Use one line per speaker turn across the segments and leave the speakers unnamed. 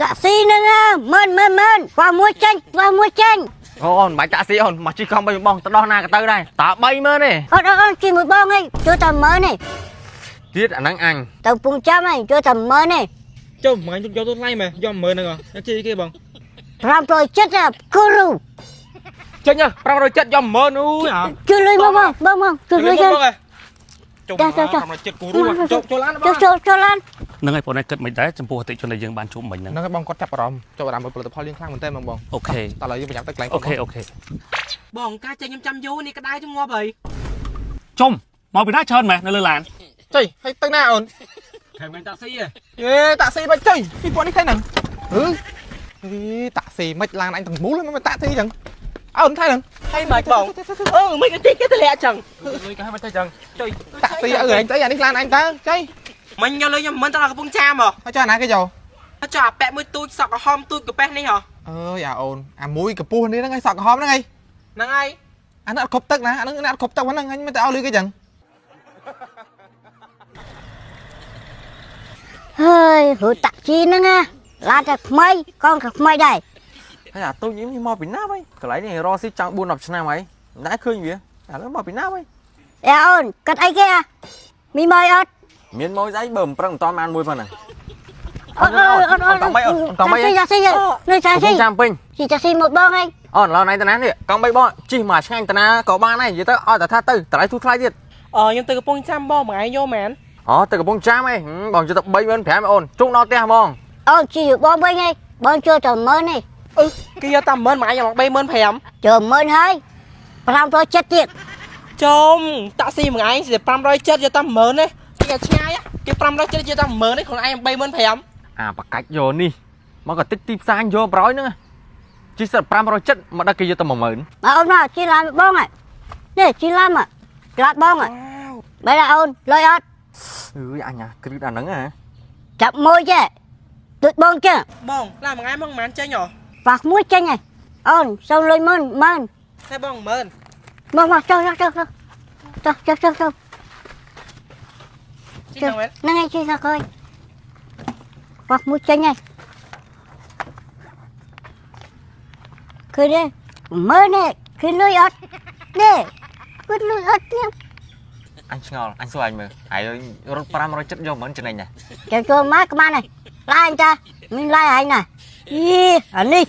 តាក់ស៊ីហ្នឹងម៉ឺនម៉ឺនម៉ឺនខ្វះមួយចេញខ្វះមួយចេញ
អូអូនមិនបាច់តាក់ស៊ីអូនមកជិះកង់បីបងទៅដោះណាក៏ទៅដែរតើ30000ទេ
អត់អត់អត់ជិះមួយបងឯងជួយតែម៉ឺនទេ
ទៀតអាហ្នឹងអញ
ទៅពងចាំឯងជួយតែម៉ឺនទេ
ចុះមួយថ្ងៃយកទៅថ្លៃមែនយក10000ហ្នឹងហ៎ជិះគេបង
570គូរូ
ចេញ570យក10000អូយ
ជួយលុយមកបងបងបងជួយលុយ
ចុះ
ចុះចុះចុះ
570គូរូចូលចូលឡានបង
ចូលចូលចូលឡាន
ហ្នឹងហើយបងឯងគិតមិនដែរចំពោះអតិថិជនដែលយើងបានជួបមិញហ្នឹង
ហ្នឹងហើយបងគាត់ចាប់អារម្មណ៍ចាប់អារម្មណ៍ផលិតផលយើងខ្លាំងមែនតើបងបង
OK
តោះឥឡូវយើងប្រញាប់ទៅកន្លែង
OK OK
បងការចេញខ្ញុំចាំយូរនេះក្តៅចងាប់ហើយ
ចុំមកពីណាច្រើនម៉េះនៅលើឡាន
ចុយហើយទៅណាអូន
ថែមតាក់ស៊ី
យេតាក់ស៊ីមិនចុយពីពួកនេះថៃហ្នឹងហឺហីតាក់ស៊ីមិនឡានអញទាំងមូលមិនតាក់ស៊ីចឹងអូនថៃហ្នឹង
ហើយមិនបងអឺមិនគេគេតម្លាក់ចឹង
លុយគេឲ្យមិនទៅចឹងចុយតាក់ស៊ីអើឯងទៅអានេះឡានអញតើចុយ
មិញយកលុយខ្ញុំមិនទៅដល់កំពង់ចាមហ៎
ហើយចុះអាណាគេយក
ចុះអាពាក់មួយទូចសក់ក្រហមទូចកាប៉េះនេះហ៎
អើយអាអូនអាមួយកពស់នេះហ្នឹងឯងសក់ក្រហមហ្នឹងឯង
ហ្នឹងហើយ
អាហ្នឹងអត់គ្រប់ទឹកណាអាហ្នឹងអត់គ្រប់ទឹកហ្នឹងអញមិនទៅឲ្យលុយគេចឹង
ហើយហូតាក់ស៊ីហ្នឹងណាឡានតែថ្មីកង់ក៏ថ្មីដែរ
ហើយអាទូចនេះមកពីណាវិញកន្លែងនេះរកស៊ីចង់4 10ឆ្នាំហើយមិនដែលឃើញវាឥឡូវមកពីណាវិញ
អេអូនគិតអីគេអាមីម៉យអត់
មានមកស្អីបើមិនប្រឹងមិនតាន់បានមួយប៉ុណ្ណា
អត់អត់អត់អត់
តបីអូនតបី
តាក់ស៊ីនេះតាក់
កំ
ស៊ី
ពុងចាំពេញ
ជីតាក់ស៊ីមកបងឯង
អូនឡើយណៃតាណានេះកង់បីបងជិះមកឆ្ងាញ់តាណាក៏បានដែរនិយាយទៅឲ្យតែថាទៅតម្លៃធូរថ្លៃទៀត
អឺខ្ញុំទៅកំពង់ចាមបងមួយថ្ងៃយកមែន
អូទៅកំពុងចាំឯងបងយកទៅ35000អូនជុំដល់ផ្ទះហ្មង
អូនជីបងវិញឯងបងជួយតែម៉ឺននេះ
អឺគេយកតែ10000មួយថ្ងៃយកមក35000
ជើម៉ឺនហើយ570ទៀត
ចុំតាក់ស៊ីមួយថ្ងៃស្រាប់570យកតែ10000ទេគេឆ្ងាយគេ570យកតែ10000ទេខ្លួនឯង35000
អាបកាច់យកនេះមកក៏តិចទីផ្សារយកប្រយហ្នឹងជិះសិត570មកដល់គេយកទៅ10000
មកអូនមកជីឡានបងហ่ะនេះជីឡានមកឡានបងហ่ะបែរអូនលុយអត់
អើយអញអាគ្រឹះអាហ្នឹងហ៎
ចាប់មួយចេះដូចបងចេះ
បងឡានមួយថ្ងៃមកប្រហែលចេញហ៎
ប៉ះមួយចេញហើយអូនសូមលុយម៉ឺនម៉ឺន
តែបង10000
មកមកចុះចុះចុះចុះចុះចុះចុះ
ជីហ្នឹងមែន
ហ្នឹងហើយជីថាកយប៉ះមួយចេញហើយឃើញទេម៉ឺននេះឃើញលុយអត់នេះឃើញលុយអត់ទៀត
អញឆ្ងល់អញសួរអញមើលហើយរត់570យកមិនចំណេញដែរ
ចាំចូលមកក្បានហើយឡាយតាមានឡាយឯងណាយីអានេះ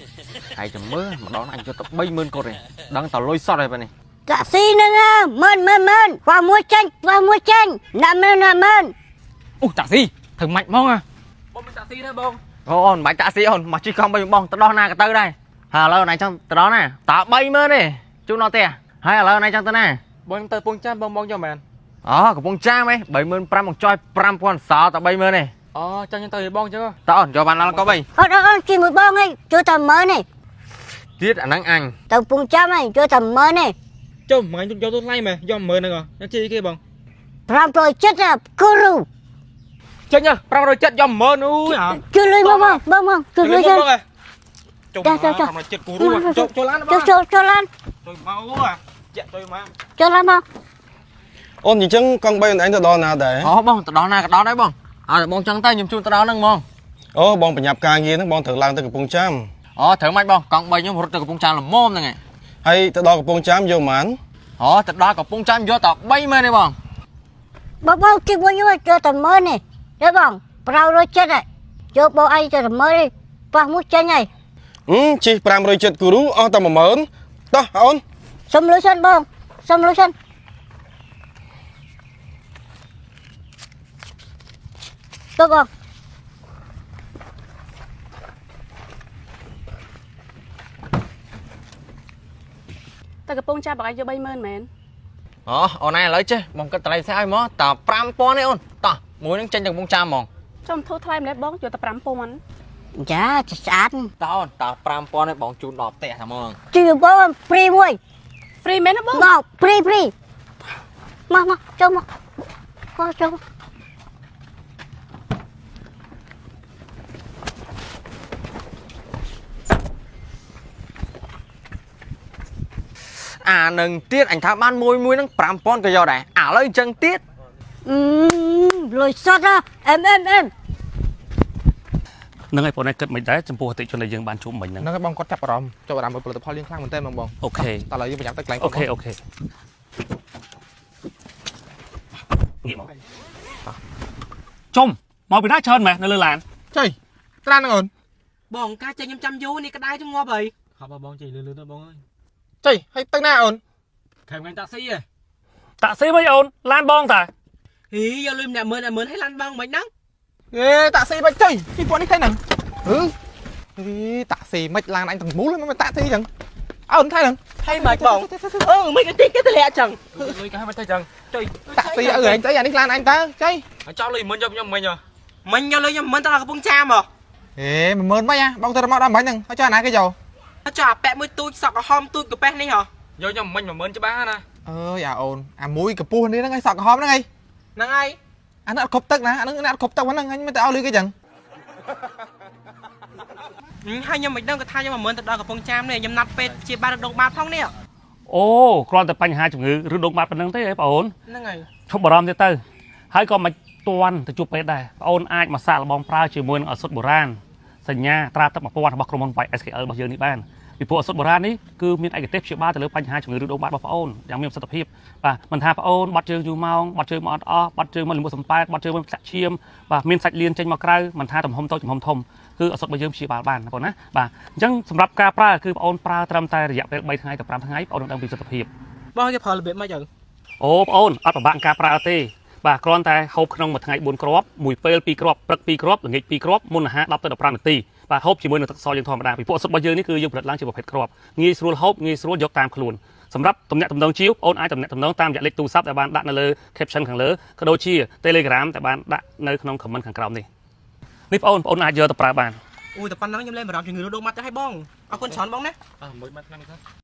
ហើយចាំមើលម្ដងអញយកទៅ30000កុដឯងដឹងតលុយសតហើយប៉ានេះ
តាក់ស៊ីហ្នឹងម៉ឺនម៉ឺនម៉ឺនខ្វះមួយចេញខ្វះមួយចេញណាក់ម៉ឺនណាក់ម៉ឺន
អូតាក់ស៊ីធ្វើម៉ាច់ហ្មងអា
បងមានតាក់ស៊ីទេបង
អូអូនមិនបាច់តាក់ស៊ីអូនមកជិះកង់បីបងទៅដោះណាក៏ទៅដែរហើយឥឡូវណៃចង់ទៅដល់ណាតើ30000ទេជូនដល់ផ្ទះហើយឥឡូវណៃចង់ទៅណា
បងទៅពងចាំបងបងយកមែន
អូកំពុងចាំហ៎35000មកចុយ5000សល់តែ30000ទេ
អូចាំខ្ញុំទៅបងចឹង
តើអូនយកបានដល់កុំអី
អត់អត់អត់ជិះមួយបងឯងជួយតែម៉ឺននេះ
ទៀតអាហ្នឹងអញ
ទៅពងចាំឯងជួយតែម៉ឺននេះ
ចុះមួយថ្ងៃយកទៅថ្លៃមែនយក10000ហ្នឹងហ៎ជិះគេបង
570គូរូ
ចេញ570យក10000អូយអា
ជួយលុយមកបងបងបងជួយលុយ
ចុះ
ចុះចុះចុះ
570គូរូចូលចូលឡាន
ចុះចូលចូលឡាន
ចូលមកអូអាចាក់ចូលមក
ចូលឡានមក
អូនអញ្ចឹងកង់បីអូនឯងទៅដល់ណាដែរ
អូបងទៅដល់ណាក៏ដល់ដែរបងឲ្យតែបងចង់ទៅខ្ញុំជូនទៅដល់ហ្នឹងហ្មង
អូបងប្រញាប់ការងារហ្នឹងបងត្រូវឡើងទៅកំពង់ចាម
អូត្រូវម៉េចបងកង់3ខ្ញុំរត់ទៅកំពង់ចាមល្មមហ្នឹងឯង
ហើយទៅដល់កំពង់ចាមយកប៉ុន្មាន
អូទៅដល់កំពង់ចាមយកតែ30000ទេបង
បងបងជិះមួយខ្ញុំជួយតែម៉ឺននេះទេបង570ហើយចូលបងឯងជួយតែម៉ឺននេះប៉ះមួយចេញហើយ
ហឹមជិះ570គូរូអស់តែ10000តោះអូន
សុំលុយសិនបងសុំលុយសិនទៅបង
តែកំពង់ចាមបងឯងយក30000មែន
អូអូនឯងឥឡូវចេះបងគិតតម្លៃផ្សេងឲ្យមកត5000ទេអូនតោះមួយហ្នឹងចេញទៅកំពង់ចាមហ្មង
ចុះធូរថ្លៃម្លេះបងយកតែ5000
ចាស្អាត
តើអូនតើ5000ទេបងជូនដល់ផ្ទះតែហ្មង
ជិះបង free មួយ
free មែនទេបង
មក free free មកមកចូលមកមកចូល
អានឹងទៀតអញថាបានមួយមួយហ្នឹង5000ក៏យកដែរឥឡូវអញ្ចឹងទៀត
អឺលុយសុតហ៎អឹមអឹមអឹម
ហ្នឹងហើយបងឯងគិតមិនដែរចំពោះអតិជនដែលយើងបានជួបមិញហ្នឹង
ហ្នឹងហើយបងគាត់ចាប់អារម្មណ៍ចាប់អារម្មណ៍ផលិតផលយើងខ្លាំងមែនតើបងបង
OK
តោះឥឡូវយើងប្រញាប់ទៅកន្លែង
OK OK ងាកមកជុំមកពីណាច្រើនម៉េះនៅលើឡាន
ចុយត្រានហ្នឹងអូន
បងការចេញខ្ញុំចាំយូរនេះក្តៅចងាប់ហើយ
ហប់បងជិះលឿនលឿនទៅបងអើយ
ចុយហើយទៅណាអូន
ខែថ្ងៃតាក់ស៊ីហ៎
តាក់ស៊ីមិនអូនឡានបងតា
ហីយកលុយម្នាក់10000 10000ឲ្យឡានបងមិនហ្នឹង
អេតាក់ស៊ីមិនចុយពីពួកនេះថៃហ្នឹងហឺអេតាក់ស៊ីមិនឡានអញទាំងមូលមិនតាក់ស៊ីចឹងអូនថៃហ្នឹង
ហើយមិនបងអឺមិនគេតិចគេតម្លាក់ចឹង
លុយកាមិនទៅចឹងចុយ
តាក់ស៊ីអើឯងចុយអានេះឡានអញតើចុយ
ហើយចោលលុយមុនយកខ្ញុំមិញហ៎
មិញយកលុយខ្ញុំមិនទៅដល់កំពង់ចាមហ៎
អេ10000មិនហ៎បងទៅមកដល់មិញហ្នឹងហើយចុះអាណាគេយក
ចុះអាប៉ែមួយទូចសក់ក្រហមទូចកាប៉េះនេះហ៎
យកខ្ញុំមិញ10000ច្បាស់ណា
អើយអាអូនអាមួយកពស់នេះហ្នឹងឯងសក់ក្រហមហ្នឹងឯង
ហ្នឹងហើយ
អាហ្នឹងអត់គ្រប់ទឹកណាអាហ្នឹងអត់គ្រប់ទឹកហ្នឹងអញមិនទៅឲ្យលុយគេចឹង
ហើយខ្ញុំមិនដឹងគាត់ថាខ្ញុំ10000ទៅដល់កំពង់ចាមនេះខ្ញុំណាត់ពេទ្យព្យាបាលរដូងបាតផងនេះ
អូគ្រាន់តែបញ្ហាជំងឺឬដងបាត់ប៉ុណ្្នឹងទេហ៎បងអូន
ហ្នឹងហើយ
ឈប់បារម្ភទៀតទៅហើយក៏មិនទាន់ទៅជួបពេទ្យដែរបងអូនអាចមកសាកល្បងប្រើជាមួយនឹងឱសថបុរាណសញ្ញាត្រាទឹក1000របស់ក្រុមហ៊ុន YSKL របស់យើងនេះបានពីព្រោះឱសថបុរាណនេះគឺមានឯកទេសព្យាបាលទៅលើបញ្ហាជំងឺឬដងបាត់របស់បងអូនយ៉ាងមានប្រសិទ្ធភាពបាទមិនថាបងអូនបាត់ជើងយូរម៉ោងបាត់ជើងមកអត់អស់បាត់ជើងមកលំសំប៉ែតបាត់ជើងមកសាក់ឈាមបាទមានសាច់លៀនចេញមកក្រៅមិនថាទំហំតូចទំហំធំគឺឱសថរបស់យើងព្យាបាលបានបងប្អូនណាបាទអញ្ចឹងសម្រាប់ការប្រើគឺបងអូនប្រើត្រឹមតែរយៈពេល3ថ្ងៃទៅ5ថ្ងៃបងអូននឹងដឹងពីប្រសិទ្ធភាព
បងគេប្រើរបៀបម៉េចទៅ
អូបងអូនអត់ពិបាកការប្រើទេបាទគ្រាន់តែហូបក្នុងមួយថ្ងៃ4គ្រាប់មួយពេល2គ្រាប់ព្រឹក2គ្រាប់ល្ងាច2គ្រាប់មុនអាហារ10ទៅ15នាទីបាទហូបជាមួយនឹងទឹកសយើងធម្មតាពីព្រោះឱសថរបស់យើងនេះគឺយើងផលិតឡើងជាប្រភេទគ្រាប់ងាយស្រួលហូបងាយស្រួលយកតាមខ្លួនសម្រាប់ទំនាក់ទំនងជាវបងអូនអាចទំនាក់ទំនងតាមរយៈលេខទូរស័ព្ទដែលបានដាក់នៅលើ caption ខាងលើក៏ដូចជា Telegram ដែលបានដាក់នៅក្នុង comment ខាងក្រោមនេះនេះបងអូនបងអូនអាចយកទៅប្រើបាន
អូតែប៉ុណ្ណឹងខ្ញុំលែងបារម្ភជំងឺរដូងបាត់ទៅឲ្យបងអរគុណច្រើនបងណា
អើមួយបាត់ឆ្នាំនេះទៅ